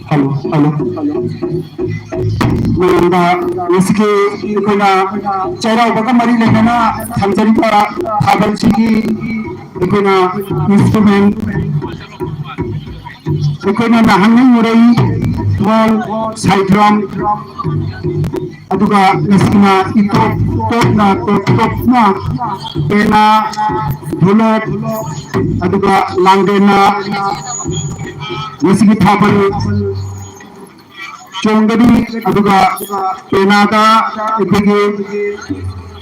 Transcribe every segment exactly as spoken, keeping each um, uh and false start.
Hello, hello, hello. ꯃꯌꯥꯝꯗ ꯉꯁꯤꯒꯤ ꯑꯩꯈꯣꯏꯅ ꯆꯩꯔꯥꯎꯕꯒ ꯃꯔꯤ ꯂꯩꯅꯅ ꯊꯝꯖꯔꯤꯕ ꯊꯥꯕꯜꯁꯤꯒꯤ ꯑꯩꯈꯣꯏꯅ instrument, ꯑꯩꯈꯣꯏꯅ ꯅꯍꯥꯟꯅꯩ ꯃꯨꯔꯩ, ꯙꯣꯜ, ꯁꯥꯏꯗ꯭ꯔꯝ, ꯑꯗꯨꯒ ꯉꯁꯤꯅ ꯏꯇꯣꯞ ꯇꯣꯞꯅ, ꯇꯣꯞ ꯇꯣꯞꯅ ꯄꯦꯅꯥ, ꯙꯣꯂꯛ, ꯑꯗꯨꯒ ꯂꯥꯡꯗꯦꯟꯅ ꯉꯁꯤꯒꯤ ꯊꯥꯕꯜ ꯆꯣꯡꯒꯅꯤ꯫ ꯑꯗꯨꯒ ꯄꯦꯅꯥꯗ ꯑꯩꯈꯣꯏꯒꯤ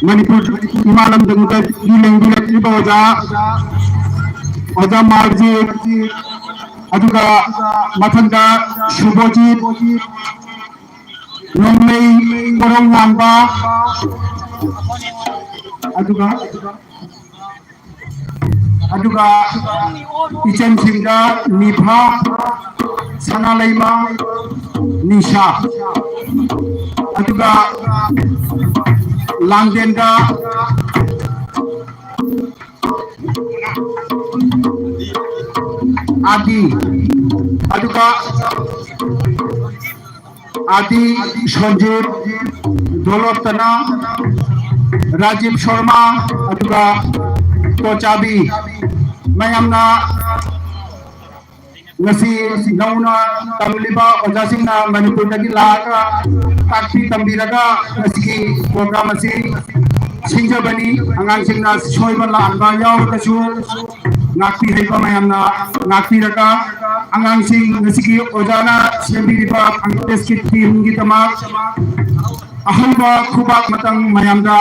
ꯃꯅꯤꯄꯨꯔ ꯏꯃꯥ ꯂꯝꯗꯝꯗꯒꯤ ꯂꯦꯡꯕꯤꯔꯛꯂꯤꯕ ꯑꯣꯖꯥ, ꯑꯣꯖꯥ ꯃꯥꯔꯖꯤꯠ, ꯑꯗꯨꯒ ꯃꯊꯪꯗ ꯁꯨꯚꯣꯖꯤꯠ, ꯅꯣꯡꯃꯩ ꯀꯣꯔꯧ ꯉꯥꯟꯕ, ꯑꯗꯨꯒ, ꯑꯗꯨꯒ ꯏꯆꯟꯁꯤꯡꯗ ꯅꯤꯐꯥ, ꯁꯅꯥꯂꯩꯃ, ꯅꯤꯁꯥ, ꯑꯗꯨꯒ ꯂꯥꯡꯗꯦꯟꯗ ꯑꯥꯗꯤ, ꯑꯗꯨꯒ ꯑꯥꯗꯤ, ꯁꯟꯖꯤꯠ, ꯗꯣꯂꯣꯠꯇꯅ, ꯔꯥꯖꯤꯕ ꯁꯔꯃ, ꯑꯗꯨꯒ ꯇꯣꯆꯥꯕꯤ꯫ ꯃꯌꯥꯝꯅ ꯉꯁꯤ ꯅꯧꯅ ꯇꯝꯂꯤꯕ ꯑꯣꯖꯥꯁꯤꯡꯅ ꯃꯅꯤꯄꯨꯔꯗꯒꯤ ꯂꯥꯛꯑꯒ ꯇꯥꯛꯄꯤ ꯇꯝꯕꯤꯔꯒ ꯉꯁꯤꯒꯤ program ꯑꯁꯤ ꯁꯤꯟꯖꯕꯅꯤ꯫ ꯑꯉꯥꯡꯁꯤꯡꯅ ꯁꯣꯏꯕ ꯂꯥꯟꯕ ꯌꯥꯎꯔꯒꯁꯨ ꯉꯥꯛꯄꯤ ꯍꯩꯕ ꯃꯌꯥꯝꯅ ꯉꯥꯛꯄꯤꯔꯒ ꯑꯉꯥꯡꯁꯤꯡ ꯉꯁꯤꯒꯤ ꯑꯣꯖꯥꯅ ꯁꯦꯝꯕꯤꯔꯤꯕ contest ꯀꯤ team ꯒꯤꯗꯃꯛ ꯑꯍꯧꯕ ꯈꯨꯕꯥꯛ ꯃꯇꯝ ꯃꯌꯥꯝꯗ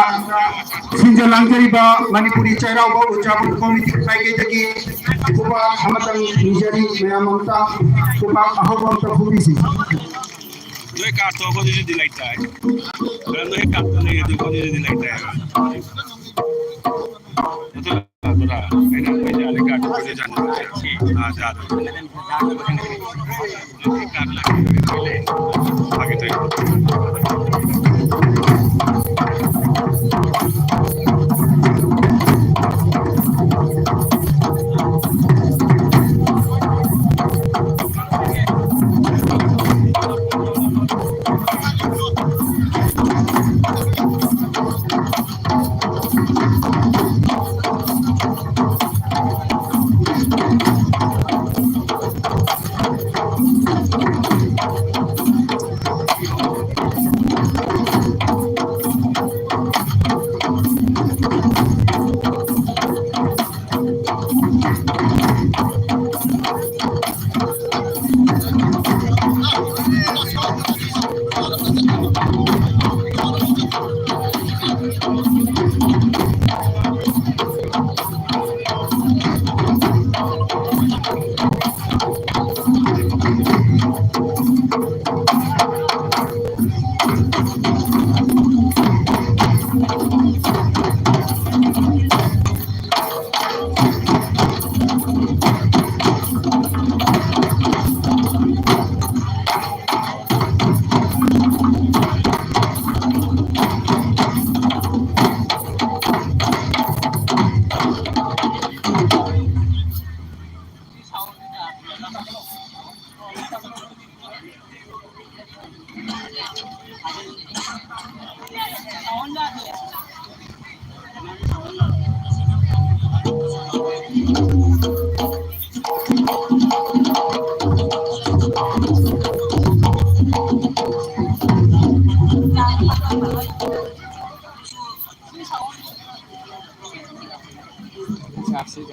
ꯁꯤꯟꯖ ꯂꯥꯡꯖꯔꯤꯕ ꯃꯅꯤꯄꯨꯔꯤ ꯆꯩꯔꯥꯎꯕ ꯎꯗ꯭ꯌꯥꯄꯟ committee ꯃꯥꯏꯀꯩꯗꯒꯤ ꯈꯨꯕꯥꯛ ꯑꯃꯇꯪ ꯅꯤꯖꯔꯤ꯫ ꯃꯌꯥꯝ ꯑꯝꯇ ꯈꯨꯕꯥꯛ ꯑꯍꯧꯕ ꯑꯝꯇ ꯈꯨꯕꯤꯁꯤ꯫ ꯅꯣꯏ card ꯇꯣ ꯑꯩꯈꯣꯏꯗꯁꯨ delete ꯇꯥꯏ꯫ ꯅꯣꯏ card ꯇꯣ ꯂꯩꯔꯗꯤ ꯑꯩꯈꯣꯏꯗꯁꯨ delete ꯇꯥꯏ꯫ ꯑꯗꯨꯅ ꯑꯩꯅ ꯑꯩꯈꯣꯏꯗ card ꯇꯣ ꯑꯩꯈꯣꯏꯗ ꯆꯪꯉꯛꯑꯣ꯫ ꯑꯥ, ꯌꯥꯗꯕ꯫ ꯐꯥꯒꯤ ꯇꯧꯅꯤ꯫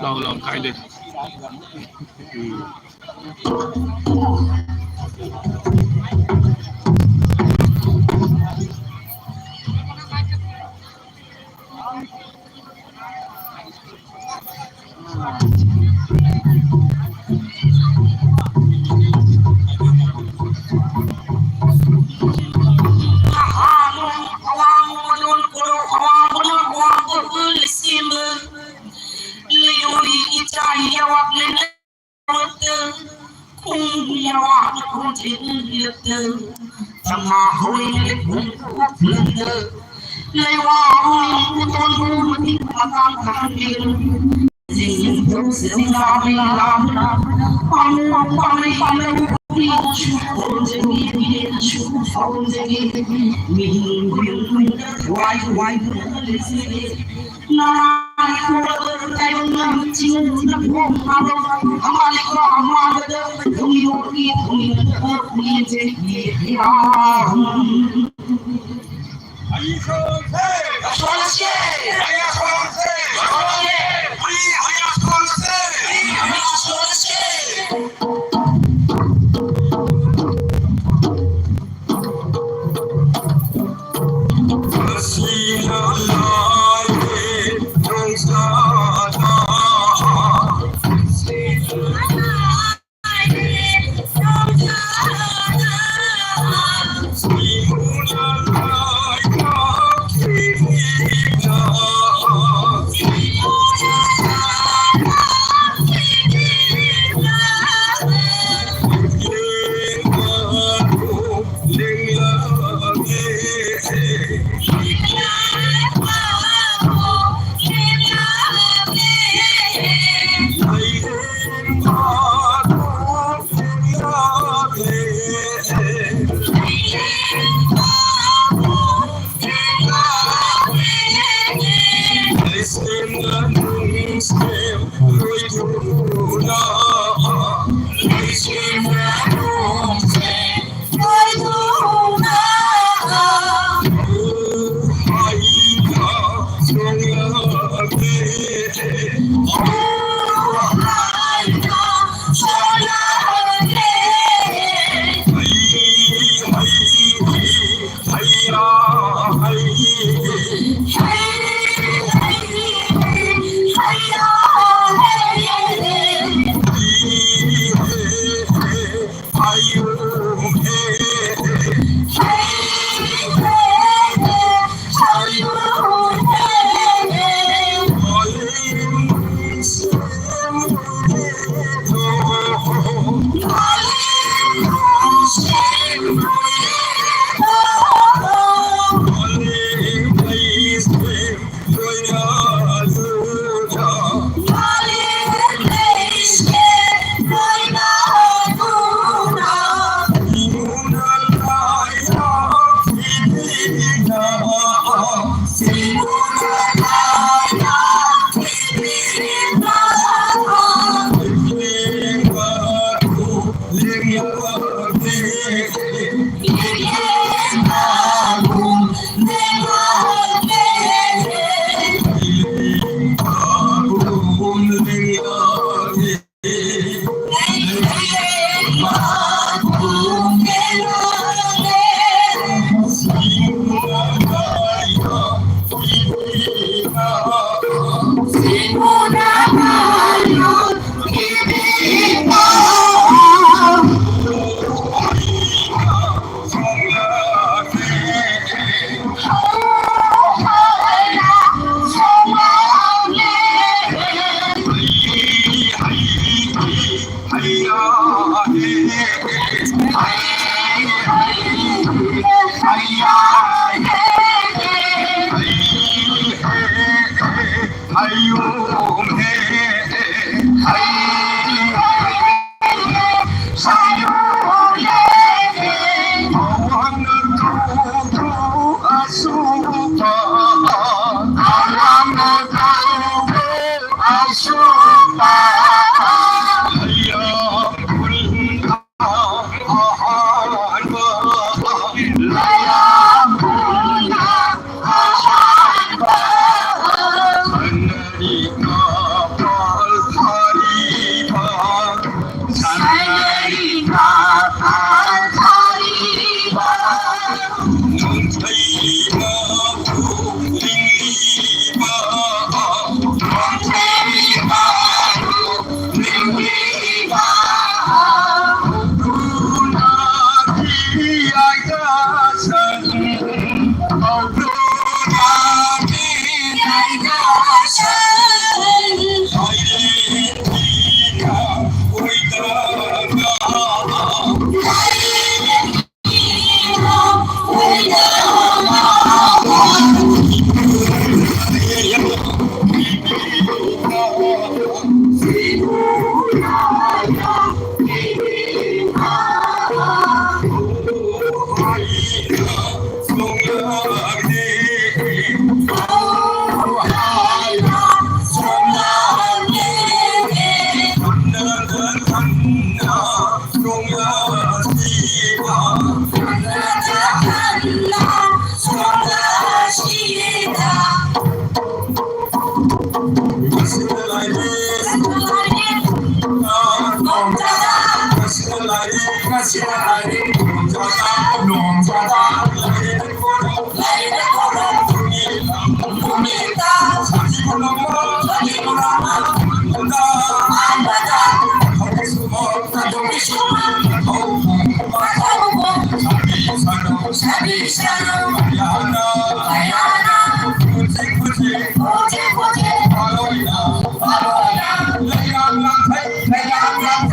ꯂꯥꯎ, ꯂꯥꯎ, ꯀꯥꯏꯗꯦ꯫ ꯎꯝ꯫